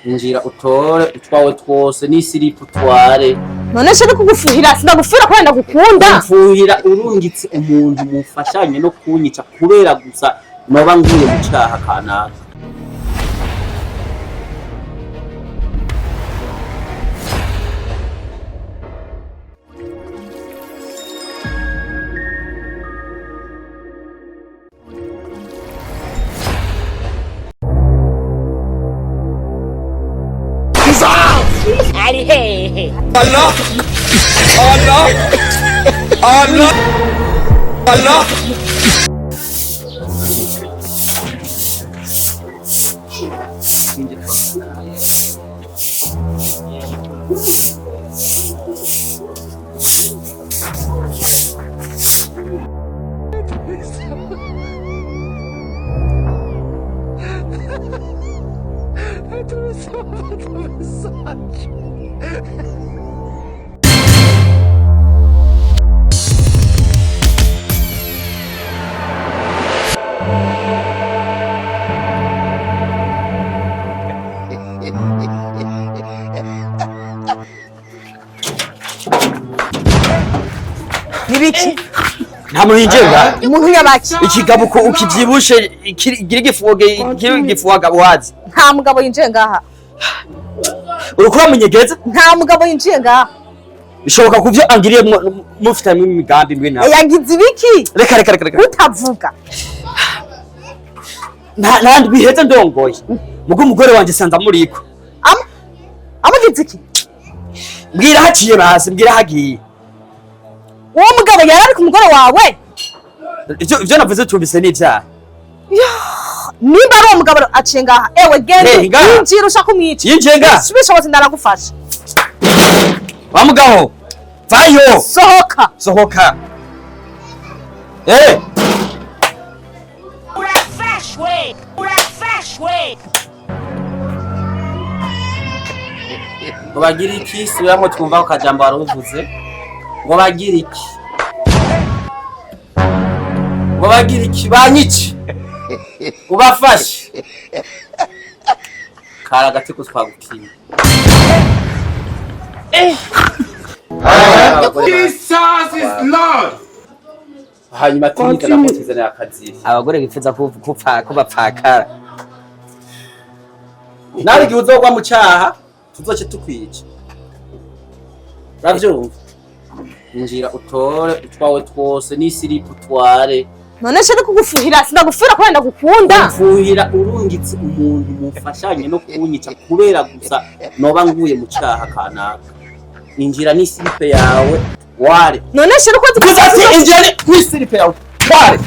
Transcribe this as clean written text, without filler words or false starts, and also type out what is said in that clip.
Injira utore utwawe twose n'isiripu utware. None se kugufuhira, sindagufuhira kubera ndagukunda. Mfuhira urungitse umuntu mufashanye no kunyica kubera gusa noba nguye mu caha kanaka. Ari hehe? Allah Allah Allah Allah. Nibiki? Nta muntu yinjiye ngaha. Umuntu nyabaki? Ikigabo uko ukivyibushe gira igifuge, gira igifuwaga wazi. Nta mugabo yinjiye ngaha. Uriko uramunyegeza? Nta mugabo yinjiye ngaha. Bishoboka kuvyo angiriye mufitanye imigambi mwe nawe. Yagize ibiki? Reka, reka, reka, reka. Utavuga. Nta biheze ndongoye. Mugo umugore wanje sanza muriko. Amugize iki? Mbwira haciye basi, mbwira hagiye. Uwo mugabo yari ari ku mugore wawe? Ivyo navuze tumbise n'ivyaha. Nimba ari uwo mugabo aciye ngaha, ewe genda. Eh, ngaha. Yinjira ushaka umwica. Yinjiye ngaha? Bishobotse ndaragufasha. Wa mugabo, vayo. Sohoka. Sohoka. Eh! Urafashwe, urafashwe. Ngo bagire iki? Subiramwo twumva ko kajambo wari uvuze. Ngo bagire iki? Ngo bagire iki? Banyice, ubafashe. Kari agatiko twagukiye. Jesus is Lord. Hanyuma tinyiza nakutizanira akaziri. Abagore bifuza kupfa kubapfakara. Nawe igihe uzogwa mu caha tuzoce tukwica, uravyumva? Injira utore utwawe twose n'isiripu utware. None se kugufuhira, sindagufuhira kubera ndagukunda. Mfuhira urungitse umuntu mufashanye no kunyica kubera gusa noba nguye mu caha kanaka. Injira n'isiripe yawe ware. None se uko Ati injira n'isiripe yawe. Tware.